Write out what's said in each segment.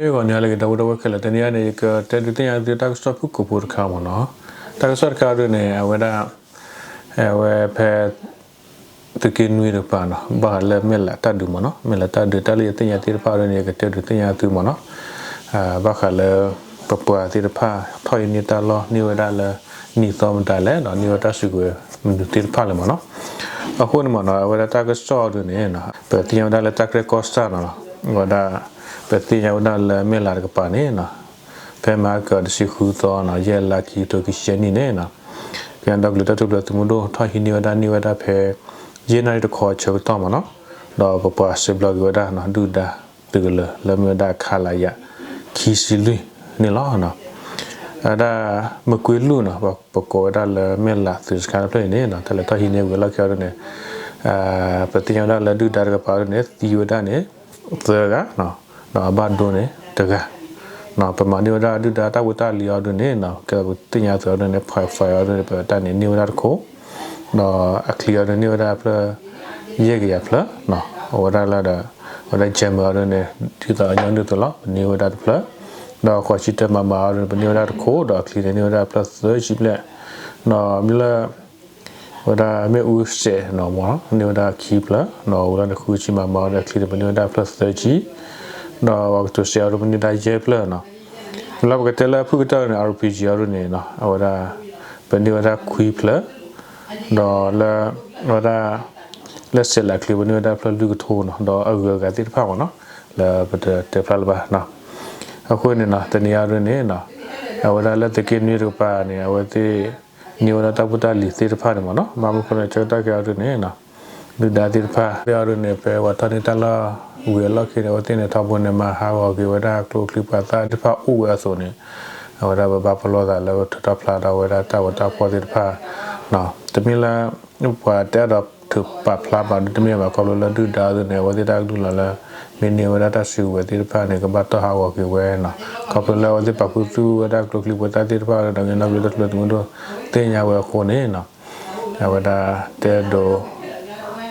ဂီၤနံၤလၢအဂ့ၤ ဒီပုၢ်ဝဲၢ်ခဲလၢာ်, တနံၤအံၤန့ၣ် ယကတဲဒုးသ့ၣ်ညါသုတၢ်ကစီၣ်ဖုၣ်ကိာ်ဖိတခါမ့ၢ်နီၤ. တၢ်ကစီၣ်တခါအံၤဒုးန့ၣ် အဝဲဒၣ် အဝဲဖဲ သုးက့နွံတကပၤနီၤ, ဘၣ်ဃးလၢမဲၢ်လးတၢ်ဒုးမ့ၢ်နီၤ, မဲၢ်လးတၢ်ဒုး တၢ်လၢယသ့ၣ်ညါသ့ၣ်တဖၣ်အံၤဒုးန့ၣ် ယကတဲဒုးသ့ၣ်ညါသုမ့ၢ်နီၤ. ဘၣ်ဃးလၢ ပပှၤသ့ၣ်တဖၣ် ထီၣ်ဟံးန့ၢ်တၢ်လီၢ် န့ၢ်ဝဲဒၣ်လၢ နံၣ်သီမတၤလဲၣ်ဒီး န့ၢ်ဝဲတၢ်စုကဝဲၤမနုၤသ့ၣ်တဖၣ်လဲၣ်မ့ၢ်နီၤ. အဃိန့ၣ်မ့ၢ်နီၤ အဝဲဒၣ်တၢ်ကစီၣ်အံၤဒုးန့ၣ် ပသ့ၣ်ညါဝဲဒၣ်လၢတၢ်ကြဲၢ်ကီၢ်စဲၣ်နီၤ, အဝဲဒၣ် ပသ့ၣ်ညါဝဲဒၣ်လၢမဲၢ်လးတကပၤန့ၣ်နီၤ, ဖဲမဟါကတဆံဃုသီနီၤ, ယဲၢ်လါခံကထိခံဆံယဲၢ်နံၣ်န့ၣ်နီၤ, ကညီဒီကလုာ်တၢ်ထူၣ်ဖျဲးသုးမုၢ်ဒိၣ် ထီၣ်ဟံးန့ၢ်ဝဲဒၣ်န့ၢ်ဝဲဒၣ်ဖဲ ယဲၢ်နၣ်ရံၣ်တခီအဆၢကတီၢ်မ့ၢ်နီၤ, ဒီးပပှၤစဲးဘျီးက့ၤဝဲဒၣ် ဒုၣ်ဒါသုးကလၢၤလၢမ့ၢ်ဝဲဒၣ် ခလရ ခံဆံလွံၢ်န့ၣ်လီၤ. အဝဲဒၣ်မကွ့လူၢ်နီၤ, ပကိးဝဲဒၣ်လၢမဲၢ်လးသုးစခါတဖျၢၣ်အံၤန့ၣ် တၢ်လဲၤထီၣ်ဟံးန့ၢ်ဝံၤအလီၢ်ခံအံၤဒုးန့ၣ် ပသ့ၣ်ညါဝဲဒၣ်လၢဒုၣ်ဒါတကပၤအံၤဒုးန့ၣ် သံဝဲဒၣ်န့ၣ် သၢဂၤ, ဒီးအဘၣ်ဒိန့ၣ်တဂၤ, ပမၤန့ၢ်ဝဲဒၣ်ဒုၣ်ဒါတၢ်ဖိတၢ်လံၤအံၤဒုးန့ၣ် ကဲသးပသ့ၣ်ညါအသိးအံၤဒုးန့ၣ် ဖဲဖဲအံၤဒုးန့ၣ် ပတၢ်န့ၣ်န့ၢ်ဝဲဒၣ်တခိၣ်, ဒီးအချံအံၤဒုးန့ၢ်ဝဲဒၣ်ဖျၢၣ် ယဲၢ်ကယၤဖျၢၣ်, အဝဲဒၣ်လၢဒီး အဝဲဒၣ် Jammer အံၤဒုးန့ၣ် ဒ်သိးညီနုၢ်အသိးလီၤ ပန့ၢ်ဝဲဒၣ်တဖျၢၣ်, ဒီးဃိးဆံတၢမၤမၤအံၤဒုးန့ၣ် ပန့ၢ်ဝဲဒၣ်တခိၣ်, ဒီးအချံန့ၣ်န့ၢ်ဝဲဒၣ်ဖျၢၣ်သၢဆံဘျဲၣ်, ဒီးမ့ၢ်လၢ ဝဲဒၣ်မ့ၣ်အူစဲးနီၤမ့ၢ်နီၤ န့ၢ်ဝဲဒၣ်ခံဖျၢၣ်, ဒီးဝံၤလီၤန့ၣ် ဃုဆံမၤမၤအံၤဒုး အချံန့ၣ် ပန့ၢ်ဝဲဒၣ်ဖျၢၣ်သၢဆံ, ဒီးပှၤကတိၤစဲးအံၤဒုး ပန့ၢ်ဝဲဒၣ်ယဲၢ်ဖျၢၣ်နီၤ. လၢပကတဲလၢအဖုၣ်ကတၢၢ်န့ၣ် RPG အံၤဒုးန့ၣ် အဝဲဒၣ် ပန့ၢ်ဝဲဒၣ်ခွံဖျၢၣ်, ဒီးလၢ အဝဲဒၣ် လၢစဲးလးချံ ပန့ၢ်ဝဲဒၣ်ဖျၢၣ်လွံၢ်ကထိနီၤ, ဒီးအဂုၤအဂၤသ့ၣ်တဖၣ်မ့ၢ်နီၤ လၢပတတဲဖျါလၢၤဘၣ်. အဃိန့ၣ်နီၤ တနံၤအံၤဒုးန့ၣ် အဝဲဒၣ်လၢသုးက့နွံတကပၤန့ၣ် အဝဲသ့ၣ် န့ၢ်ဝဲဒၣ်တၢ်ဖိတၢ်လံၤသ့ၣ်တဖၣ်န့ၣ်မ့ၢ်နီၤ, ဘၣ်မနုၤအဃိလဲၣ် ဆၢကတီၢ်ခဲအံၤဒုးန့ၣ် ဒုၣ်ဒါသ့ၣ်တဖၣ် ဖဲအံၤဒုးန့ၣ် ဖဲပှၤထီၣ်န့ၢ်တၢ်လီၢ်ဝံၤအလီၢ်ခံန့ၣ် အဝဲသ့ၣ်န့ၣ် ထီဘိန့ၣ် မၤဟးဂီၤက့ၤဝဲဒၣ်ကျိချံပှၤသၣ်သ့ၣ်တဖၣ်အိၣ်ဝဲအသိးန့ၣ် အဝဲဒၣ်ပဘၣ်ပလီၢ်သးလၢပထုးထီၣ်ဖျါထီၣ်ဝဲဒၣ်တၢ်ဂီၤတၢ်ဖီၣ်သ့ၣ်တဖၣ်, တမ့ၢ်လၢ ပှၤတအဲၣ်ဒိးထုးပာ်ဖျါဘၣ်ဒုး တမ့ၢ်ဘၣ်, ခီဖျိလၢဒုၣ်ဒါအံၤဒုးန့ၣ် အဝဲသ့ၣ်တၢ်ကလုၢ်လီၤလၢ မ့ၢ်န့ၢ်ဝဲဒၣ်တၢ်စုကဝဲၤသ့ၣ်တဖၣ်န့ၣ် ကဘၣ်တီၢ်ဟးဂီၤက့ၤဝဲနီၤ, ခီဖျိလၢအဝဲသ့ၣ်ပာ်ခူသူၣ်ဝဲဒၣ်ကျိချံပှၤသၣ်သ့ၣ်တဖၣ်ဒီး ကညီဒီကလုာ်တၢ်ထူၣ်ဖျဲးသုးမုၢ်ဒိၣ်သ့ၣ်ညါဝဲအဃိန့ၣ် အဝဲဒၣ်တအဲၣ်ဒိး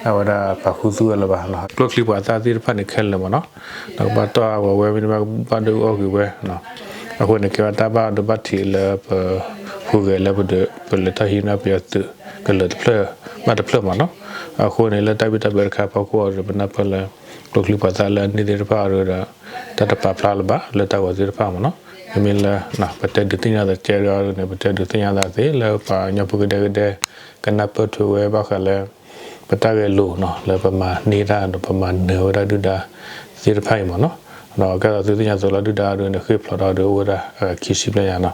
အဝဲဒၣ်ပာ်ခူသူၣ်ဝဲလၢၤဘၣ်, ကျိချံပှၤသၣ်သ့ၣ်တဖၣ်န့ၣ်ခဲလၢာ်မ့ၢ်နီၤ, ဒီးကဘၣ်တီၢ်ဟးဂီၤဝဲ မ့တမ့ၢ်ဘၣ်ဒုးအီၣ်က့ၤဝဲ, အဃိန့ၣ် ကဲဝဲတၢ်ဘၣ်ဒိဘၣ်ထံးလၢပ ဟူးဂဲၤလၢပဒုး ပလဲၤထီၣ်ဟံးန့ၢ်ပယီၤသုးကလၢၤတဖျၢၣ်ဘၣ်တဖျၢၣ်မ့ၢ်နီၤ, အဃိန့ၣ် လၢတၢ်ဘံၣ်တၢ်ဘၢတခါအဖီခိၣ်အံၤဒီး ပနၢ်ပၢၢ်လၢ ကျိချံပှၤသၣ်လၢအန့ၢ်သ့ၣ်တဖၣ်အံၤဒီး တၢ်တပာ်ဖျါလၢၤဘၣ်လၢတၢ်ဂီၤသ့ၣ်တဖၣ်မ့ၢ်နီၤ, မ့မ့ၢ်လၢ ပတဲဒုးသ့ၣ်ညါသးကဲအံၤဒုးန့ၣ် ပတဲဒုးသ့ၣ်ညါသးသ့လၢပှၤကညီဖိကဒဲကဒဲ ကနၢ်ပၢၢ်ထွဲဝဲဘၣ်ဃးလၢ ပတၢ်ဂဲၤလိာ်နီၤ လၢပမၤန့ၢ်တၢ်ဒီးပမၤနၢၤဝဲဒၣ်ဒုၣ်ဒါသ့ၣ်တဖၣ်အံၤမ့ၢ်နီၤ, ဒီးကဲသိးသုသ့ၣ်ညါသိးလၢဒုၣ်ဒါအံၤဒုးန့ၣ် ဃ့ၢ်ဖျိးထီၣ်ဒုးအိၣ်ဝဲဒၣ်ခံဆံဘျဲၣ်ညါနီၤ,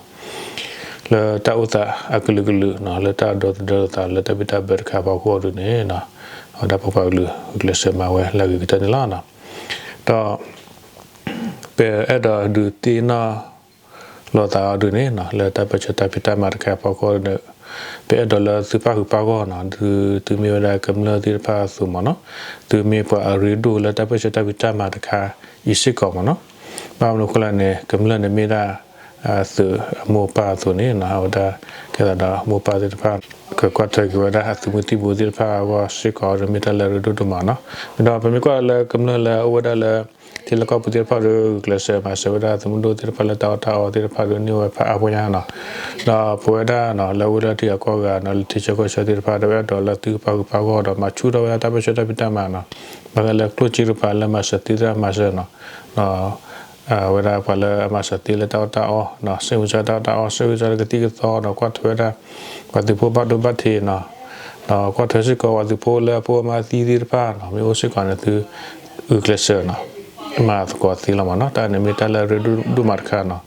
လၢတၢ်အိၣ်သးအကလုာ်ကလုာ်နီၤ လၢတၢ်ဒီသဒၢလိာ်သးလၢတၢ်ဘံၣ်တၢ်ဘၢတခါအဖီခိၣ်အံၤဒုးန့ၣ် အဝဲဒၣ်ပပှၤကလုာ်ဂုာ်ကျဲးစၢးမၤဝဲလၢအဂ့ၤကတၢၢ်န့ၣ်လီၤ. ဒီး ပအဲၣ်ဒိးဒုးသ့ၣ်နီၣ်လိာ်သးအီၤဒုးန့ၣ် လၢတၢ်ပၢၢ်ဆၢတၢ်ဖံးတၢ်မၤတခါအဖီခိၣ်န့ၣ် ပအဲၣ်ဒိးလၢသုပၣ်ဃုာ်ပၣ်ဂီၢ်နီၤ ဒုးသုမ့ၢ်ဝဲဒၣ်ကမျၢၢ်သ့ၣ်တဖၣ်အသိးမ့ၢ်နီၤ, သုမ့ၢ်ပှၤအရ့ဒိၣ်လၢတၢ်ပၢၢ်ဆၢတၢ်ဖံးတၢ်မၤတခါအံၤစ့ၢ်ကီးမ့ၢ်နီၤ, ဘၣ်မနုၤအဃိလဲၣ်န့ၣ် ကမျၢၢ်န့ၣ်မ့ၢ်ဒၣ် သုးအမိၢ်ပၢ်အသိးန့ၣ် အဝဲဒၣ်ကဲသးဒီးမိၢ်ပၢ်သ့ၣ်တဖၣ် ကကွၢ်ထွဲက့ၤဝဲဒၣ်အသုးမုၢ်သံၣ်ဘိသ့ၣ်တဖၣ်အဂီၢ်စ့ၢ်ကီး မ့ၢ်တၢ်လၢအရ့ဒိၣ်ဒိၣ်မးနီၤ, ဒီးပမ့ၢ်ကွၢ်လၢကမျၢၢ်လၢအအိၣ်ဝဲဒၣ်လၢ ထံလီၢ်ကီၢ်ပူၤသ့ၣ်တဖၣ်ဒီး ဂုာ်ကျဲးစၢးမၤစၢၤဝဲဒၣ်သုးမုၢ်ဒိၣ်သ့ၣ်တဖၣ်လၢတၢ်အီၣ်တၢ်အီသ့ၣ်တဖၣ်ဒီးန့ၢ်ဝဲဖးအါဖိညါနီၤ, ဒီးပဝဲဒၣ်နီၤ လၢအအိၣ်လၢထံဂၤကီၢ်ဂၤနီၤ လၢထံဆၢကီၢ်ဆၢသ့ၣ်တဖၣ်ဒီး အဲၣ်ဒိးလၢသုကပၣ်ဃုာ်ပၣ်ဂီၢ်ဒီး မၤဆူၣ်ထီၣ်ဝဲဒၣ်တၢ်ပၢၢ်ဆၢတၢ်ဖံးတၢ်မၤနီၤ, ဘၣ်ဃးလၢကျိၣ်စ့တကပၤလၢမၤစၢၤသ့သ့ၣ်တဖၣ်မၤစၢၤနီၤ, ဒီး ဝဲဒၣ်ပှၤလၢအမၤစၢၤသ့လၢတၢ်အီၣ်တၢ်အီနီၤ စ့ၢ်ဝံစၢ်တၢ်အီၣ်တၢ်အီ စ့ၢ်ဝံစၢ်လၢကသံၣ်ကသီနီၤ ကွၢ်ထွဲဝဲဒၣ် ပှၤသုးဖိဘၣ်ဒိဘၣ်ထံးနီၤ, ဒီးကွၢ်ထွဲစ့ၢ်ကီးပှၤသုးဖိလၢအဖိအမါသံသ့ၣ်တဖၣ်နီၤ မ့ၢ်အိၣ်စ့ၢ်ကီးန့ၣ် သုဂုာ်ကျဲးစၢးနီၤ မၤသကိးသ့လီၤမ့ၢ်နီၤ, တၢ်န့ၣ်မ့ၢ်တၢ်လၢအရ့ဒိၣ်ဒိၣ်မးတခါနီၤ,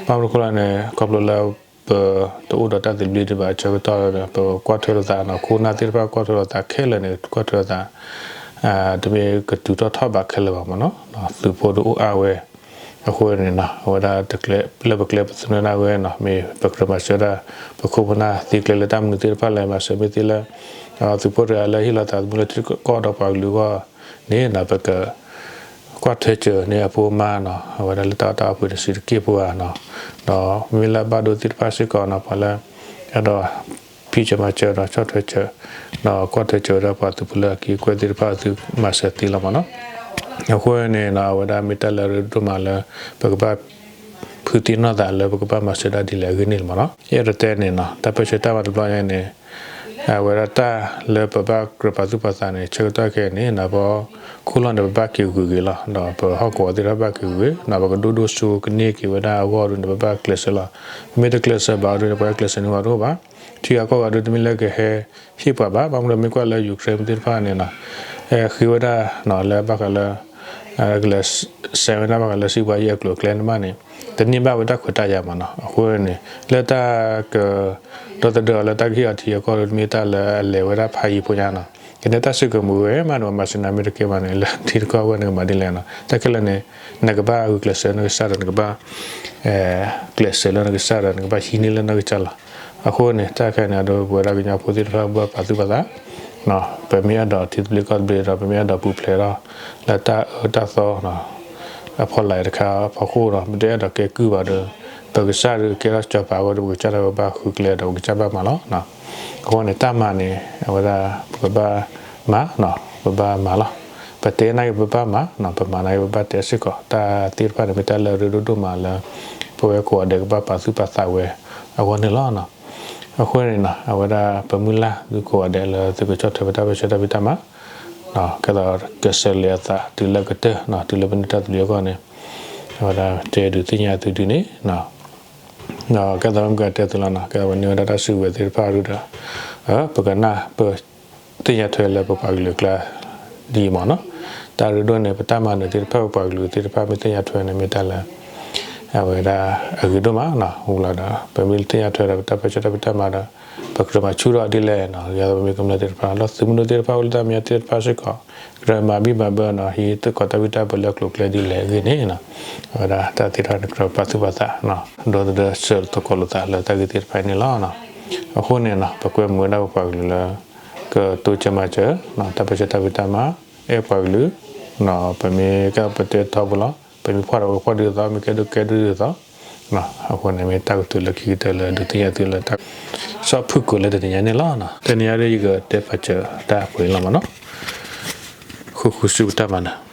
ဘၣ်မနုၤအဃိလဲၣ်န့ၣ် ခီဖျိလၢ ပတအိၣ်ဒီးတၢ်သဘျ့ဒံးဘၣ်အဆၢကတီၢ်ဒီး ပကွၢ်ထွဲလိာ်သးနီၤ ခိၣ်နၢ်သ့ၣ်တဖၣ်ကွၢ်ထွဲလိာ်သးခဲလၢာ်န့ၣ် ကွၢ်ထွဲလိာ်သး တမ့ၢ်ကတုၤထီၣ်ထီၣ်ဘးခဲလၢာ်ဘၣ်မ့ၢ်နီၤ, သုးဖိတအိၣ်အါဝဲ အဃိန့ၣ်နီၤ အဝဲဒၣ်လၢပကျဲပသနၢၣ်ဒၣ်ဝဲနီၤ မ့ၢ်ပကြၢးမၤစၢၤဒၣ် ပခိၣ်ပနၢ်သံကျဲလၢတၢ်မနုၤသ့ၣ်တဖၣ်လဲၣ် မၤစၢၤမ့ၢ်သ့လၢ သုးဖိတဂၤလၢဟ့ၣ်လီၤသးသမူလၢထံကီၢ်ဒီးပှၤကလုာ်အဂီၢ်န့ၣ်နီၤ ပက ကွၢ်ထွဲစၢၤန့ၢ်အဖိအမါနီၤ အဝဲဒၣ်လၢတၢ်အီၣ်တၢ်အီပူၤန့ၣ် စံးတက့ၢ်ဖိဧါနီၤ, ဒီးမ့မ့ၢ်လၢအဘၣ်ဒိသ့ၣ်တဖၣ်စ့ၢ်ကီးနီၤ ပှၤလၢ အဲၣ်ဒိး ဖံးစၢၤမၤစၢၤဒီးဆီၣ်ထွဲစၢၤ ဒီးကွၢ်ထွဲစၢၤဝဲဒၣ်ပှၤသုးဖိလၢအက့ၤကွဲသ့ၣ်တဖၣ်သုမၤစၢၤသ့လီၤမ့ၢ်နီၤ. အဃိန့ၣ် အဝဲဒၣ်မ့ၢ်တၢ်လၢအရ့ဒိၣ်ဒိၣ်မးလၢ ပကဘၣ် ဖုးသ့ၣ်နီၣ်သးလၢပကဘၣ်မၤစၢၤဒၣ်ဒ်လဲၣ်အဂ့ၢ်န့ၣ်လီၤမ့ၢ်နီၤ. ယအဲၣ်ဒိးတဲန့ၣ်နီၤ တၢ်ပၢဆှၢတၢ်မၤတဘျီညါန့ၣ် အဝဲဒၣ်တၢ်လၢပဘၣ်ကြၢးပာ်သူၣ်ပာ်သးန့ၣ် ဆၢကတီၢ်ခဲအံၤန့ၣ် ပခိၣ်လီၢ်န့ၣ် ပဘၣ်က့ၤဂုာ်က့ၤလီၤ ဒီးပဟီၣ်ကဝီၤသ့ၣ်တဖၣ်ဘၣ်က့ၤဂုာ်ဂ့ၤ ဒီးပကဒိၣ်ဒိၣ်စိကန့ၢ်က့ၤဝဲဒၣ်အဂီၢ်ဒ်န့ၣ် ပဘၣ်ကျဲးစၢးလီၤ. ပမ့ၢ်တကျဲးစၢးဘၣ်အီၤဒ်န့ၣ် ပှၤကျဲးစၢးန့ၢ်ဝဲတအိၣ်ဘၣ်. ထံဂၤကီၢ်ဂၤဒ်တမ့ၢ်လၢကဟဲဟ့ၣ်ပှၤဘၣ် ဘၣ်မနုၤဒီးမ့ၢ်ကွၢ်လၢ Ukraine သ့ၣ်တဖၣ်န့ၣ်နီၤ ဟဲဃ့ဝဲဒၣ်လၢဘၣ်ဃးလၢ ကလဲၤစဲးဝဲဒၣ်ဘၣ်ဃးလၢ စီးပွားရေး အကျိၤအကျဲန့ၣ်မးန့ၣ် တန့ၢ်ဘၣ်ဝဲတၢ်ခွဲးတၢ်ယာ်မ့ၢ်နီၤ. အဃိန့ၣ် လၢတၢ်က ဒီသဒၢအီၤလၢတၢ်ကဟ့ၣ်အီၤထံဂၤကီၢ်ဂၤဒ်တမ့ၢ်တၢ်လၢအလဲၤဝဲဒၣ်ဖးယံၤဖိညါနီၤ. ကန့ၢ်တၢ်စုကဝဲၤမ့ၢ်ဂ့ၤမးန့ၣ် ပှၤမၤစၢၤနၤမ့ၢ်တကဲဘၣ်န့ၣ် လၢထံတကီၢ်အဂီၢ်န့ၣ်ကမၤဒ်လဲၣ်နီၤ. တၢ်ခဲလၢာ်န့ၣ် နကဘၣ်ဂုာ်ကျဲးစၢးနကစၢ်ဒီးနကဘၣ် ကျဲးစၢးလၢနကစၢ်ဒီးနကဘၣ်ဟံးန့ၢ်လၢနကစၢ်လီၤ. အဃိန့ၣ် တၢ်ခဲအံၤန့ၣ်ဒီး ပဝဲဒၣ်ကညီဖိသ့ၣ်တဖၣ်ဘၣ်ပာ်သူၣ်ပာ်သး ပမ့ၢ်အဲၣ်ဒိးထံသဘျ့ကီၢ်သဘျ့ဒီး ပမ့ၢ်အဲၣ်ဒိးပူၤဖျဲးထီၣ် လၢတၢ်အၢတၢ်သီ အဖီလာ်တခါအဖီခိၣ်ဒီး ပတအဲၣ်ဒိးကဲကုၢ်ဘၣ်ဒီး ပကစၢ်ဒုးကဲထီၣ်စီၤပၤအဂီၢ်ဒီး ပကစၢ်ဒၣ်ဝဲဘၣ်ဃုကျဲဒီး ပကစၢ်ဘၣ်မၤလီၤ. အဃိန့ၣ် တၢ်မၤန့ၣ် အဝဲဒၣ် ပကဘၣ်မၤ ပဘၣ်မၤလီၤ. ပတဲနာ်က့ၤပဘၣ်မၤ ပမၤနာ်က့ၤပဘၣ်တဲစ့ၢ်ကီး တၢ်သ့ၣ်တဖၣ်န့ၣ် မ့ၢ်တၢ်လၢအရ့ဒိၣ်ဒိၣ်မးလၢ ပဝဲကိးဂၤဒဲးကဘၣ်ပာ်သူၣ်ပာ်သးဝဲအဂီၢ်န့ၣ်လီၤ. အဃိန့ၣ်နီၤ အဝဲဒၣ်ပမုၢ်လၢ်သုကိးဂၤဒဲးလၢသုကဆီၣ်ထွဲပတၢ်ပၢဆှၢတၢ်ဖံးတၢ်မၤ ကဲသိးကစၢ်လၢအသးတုၤလၢကတၢၢ် တုၤလၢပန့ၢ်တၢ်သဘျ့အဂီၢ်န့ၣ် အဝဲဒၣ်တဲဒုးသ့ၣ်ညါသုဒ်န့ၣ် ကဲသိးမ့ၢ်ကတဲသုလီၤနီၤ ကဲသိးပန့ၢ်ဝဲဒၣ်တၢ်စုကဝဲၤသ့ၣ်တဖၣ်ဒုဒီး ပကနၣ်ပ သ့ၣ်ညါထွဲလၢပပှၤကလုာ်အကျါ ဒ်အံၤမ့ၢ်နီၤ. တၢ်ရ့ဒိၣ်န့ၣ် ပတၢ်မၤနၢၤသ့ၣ်တဖၣ် ပပှၤကလုာ်သ့ၣ်တဖၣ်မ့ၢ်သ့ၣ်ညါထွဲန့ၣ် မ့ၢ်တၢ်လၢ အဝဲဒၣ်အဂ့ၤဒိၣ်မးနီၤ. ဝံၤလီၤဒီး ပမ့ၢ်သ့ၣ်ညါထွဲဒီးပတၢ်ပၢဆှၢတၢ်ဖံးတၢ်မၤဒီး ပကြၢးမၤဆူၣ်ထီၣ်ဒ်လဲၣ်နီၤ. ယၤပမ့ၢ်ကမျၢၢ်သ့ၣ်တဖၣ် လီၢ်သုးမုၢ်ဒိၣ်သ့ၣ်တဖၣ် အိၣ်လၢတၢ်မဲာ်ညါသ့ၣ်တဖၣ်စ့ၢ်ကီး ကြၢးမၤဘံၣ်မၤဘၢနီၤ ဟံးသကိးတၢ်ဘံၣ်တၢ်ဘၢလၢအကျိၤအကျဲဒ်လဲၣ်အဂ့ၢ်န့ၣ်နီၤ. အဝဲဒၣ်တၢ်သ့ၣ်တဖၣ်န့ၣ် ကြၢးပာ်သူၣ်ပာ်သး ဒီသဒၢဆၢသကိးလိာ်သးလၢတၢ်ဂ့ၢ်သ့ၣ်တဖၣ်အံၤန့ၣ်လီၤ. အဃိန့ၣ်နီၤ ပကွဲမုာ်ဝဲဒၣ်ပပှၤကလုာ်လၢ ကတိစၢၤမၤစၢၤ တၢ်ပၢဆှၢတၢ်ဖံးတၢ်မၤ အဲၣ်ပှၤကလုာ် ပမ့ၢ်ကဲပတဲထီဘိလီၤ ပမ့ၢ်ဖှီၣ်ဒီးပဖှီၣ်ဒ်သိး မ့ၢ်ကဲဒိၣ်ကဲဒိၣ်ဒ်သိး အဃိန့ၣ်မ့ၢ်တၢ်ကတိၤလၢခံကတၢၢ်လၢဒုးသ့ၣ်ညါသုလၢတၢ် ဆီၣ်ဖုၣ်ကိာ်လၢတနံၤညါန့ၣ်လီၤ. တနံၤညါဒီးယကတဲပာ်စၢၤတၢ်ပှဲၤလီၤမ့ၢ်နီၤ. ဃုဃုစုပတၢ်မၤနၢၤ